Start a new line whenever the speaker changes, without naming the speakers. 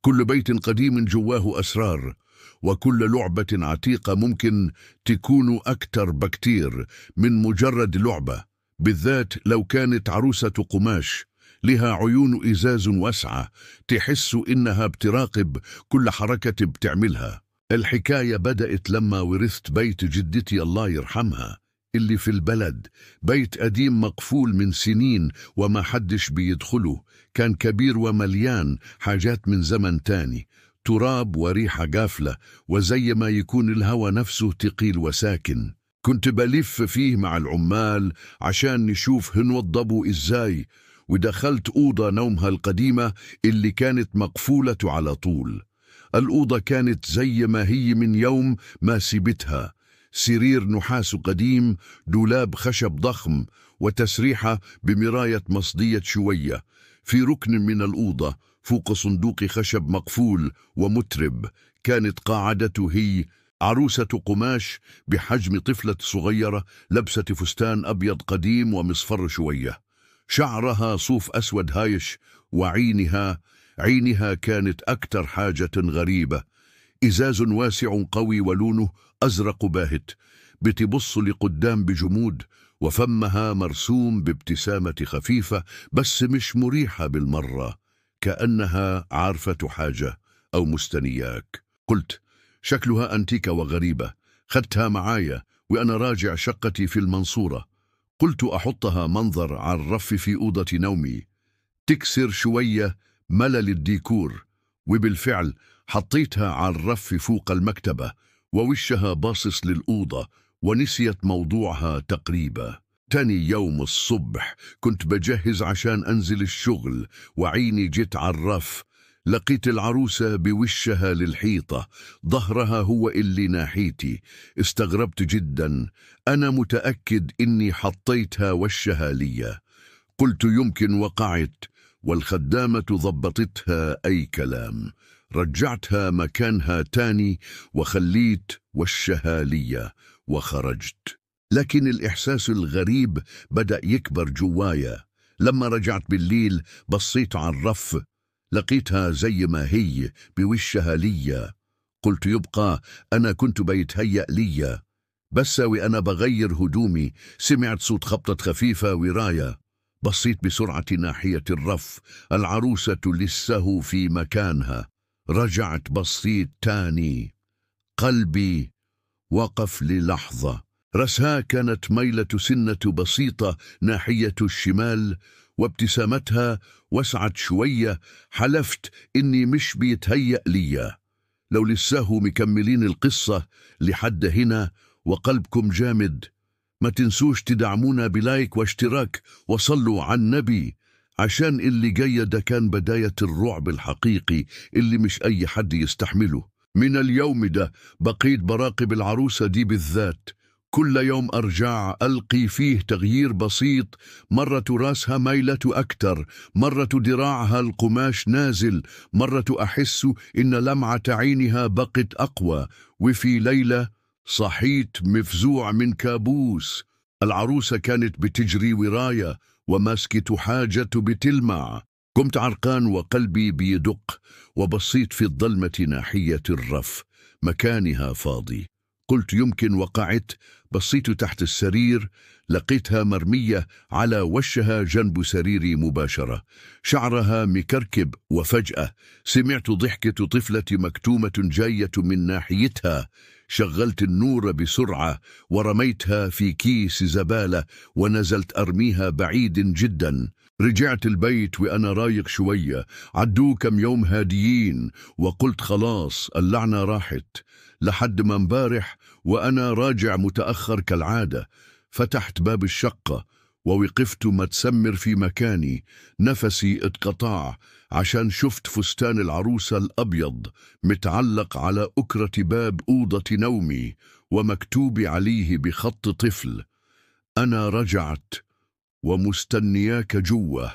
كل بيت قديم جواه أسرار، وكل لعبة عتيقة ممكن تكون أكتر بكتير من مجرد لعبة، بالذات لو كانت عروسة قماش لها عيون إزاز واسعة تحس إنها بتراقب كل حركة بتعملها. الحكاية بدأت لما ورثت بيت جدتي الله يرحمها اللي في البلد، بيت قديم مقفول من سنين وما حدش بيدخله. كان كبير ومليان حاجات من زمن تاني، تراب وريحة جافلة، وزي ما يكون الهوى نفسه تقيل وساكن. كنت بلف فيه مع العمال عشان نشوف هنوضبوا إزاي، ودخلت أوضة نومها القديمة اللي كانت مقفولة على طول. الأوضة كانت زي ما هي من يوم ما سيبتها، سرير نحاس قديم، دولاب خشب ضخم، وتسريحة بمراية مصدية شوية. في ركن من الأوضة فوق صندوق خشب مقفول ومترب كانت قاعدته هي عروسة قماش بحجم طفلة صغيرة، لبسة فستان أبيض قديم ومصفر شوية، شعرها صوف أسود هايش، وعينها كانت أكتر حاجة غريبة، إزاز واسع قوي ولونه أزرق باهت، بتبص لقدام بجمود، وفمها مرسوم بابتسامة خفيفة بس مش مريحة بالمرة، كأنها عارفة حاجة أو مستنياك. قلت شكلها أنتيكة وغريبة، خدتها معايا وأنا راجع شقتي في المنصورة. قلت أحطها منظر على الرف في أوضة نومي، تكسر شوية ملل الديكور. وبالفعل حطيتها على الرف فوق المكتبة ووشها باصص للأوضة، ونسيت موضوعها تقريبا. تاني يوم الصبح كنت بجهز عشان أنزل الشغل، وعيني جت على الرف، لقيت العروسة بوشها للحيطة، ظهرها هو اللي ناحيتي. استغربت جدا، أنا متأكد إني حطيتها وشها ليا. قلت يمكن وقعت، والخدامة ضبطتها أي كلام. رجعتها مكانها تاني وخليت وشها ليا وخرجت. لكن الإحساس الغريب بدأ يكبر جوايا. لما رجعت بالليل بصيت على الرف، لقيتها زي ما هي بوشها ليا. قلت يبقى أنا كنت بيتهيأ ليا. بس وأنا بغير هدومي سمعت صوت خبطة خفيفة ورايا. بصيت بسرعة ناحية الرف، العروسة لسه في مكانها. رجعت بصيت تاني، قلبي وقف للحظة. رأسها كانت ميلة سنة بسيطة ناحية الشمال، وابتسامتها وسعت شوية. حلفت إني مش بيتهيأ ليا. لو لسه مكملين القصة لحد هنا وقلبكم جامد، ما تنسوش تدعمونا بلايك واشتراك، وصلوا على النبي، عشان اللي جاي ده كان بداية الرعب الحقيقي اللي مش أي حد يستحمله. من اليوم ده بقيت براقب العروسة دي بالذات. كل يوم أرجع ألقي فيه تغيير بسيط، مرة راسها ميلة أكتر، مرة دراعها القماش نازل، مرة أحس إن لمعة عينها بقت أقوى. وفي ليلة صحيت مفزوع من كابوس. العروسة كانت بتجري ورايا وماسكة حاجة بتلمع. قمت عرقان وقلبي بيدق، وبصيت في الظلمة ناحية الرف، مكانها فاضي. قلت يمكن وقعت. بصيت تحت السرير، لقيتها مرمية على وشها جنب سريري مباشرة، شعرها مكركب. وفجأة سمعت ضحكة طفلة مكتومة جاية من ناحيتها. شغلت النور بسرعة ورميتها في كيس زبالة ونزلت أرميها بعيد جدا. رجعت البيت وأنا رايق شوية، عدوا كم يوم هاديين، وقلت خلاص اللعنة راحت. لحد ما امبارح وأنا راجع متأخر كالعادة، فتحت باب الشقة ووقفت متسمر في مكاني، نفسي اتقطع عشان شفت فستان العروسة الأبيض متعلق على أكرة باب أوضة نومي ومكتوب عليه بخط طفل: أنا رجعت ومستنياك جوه.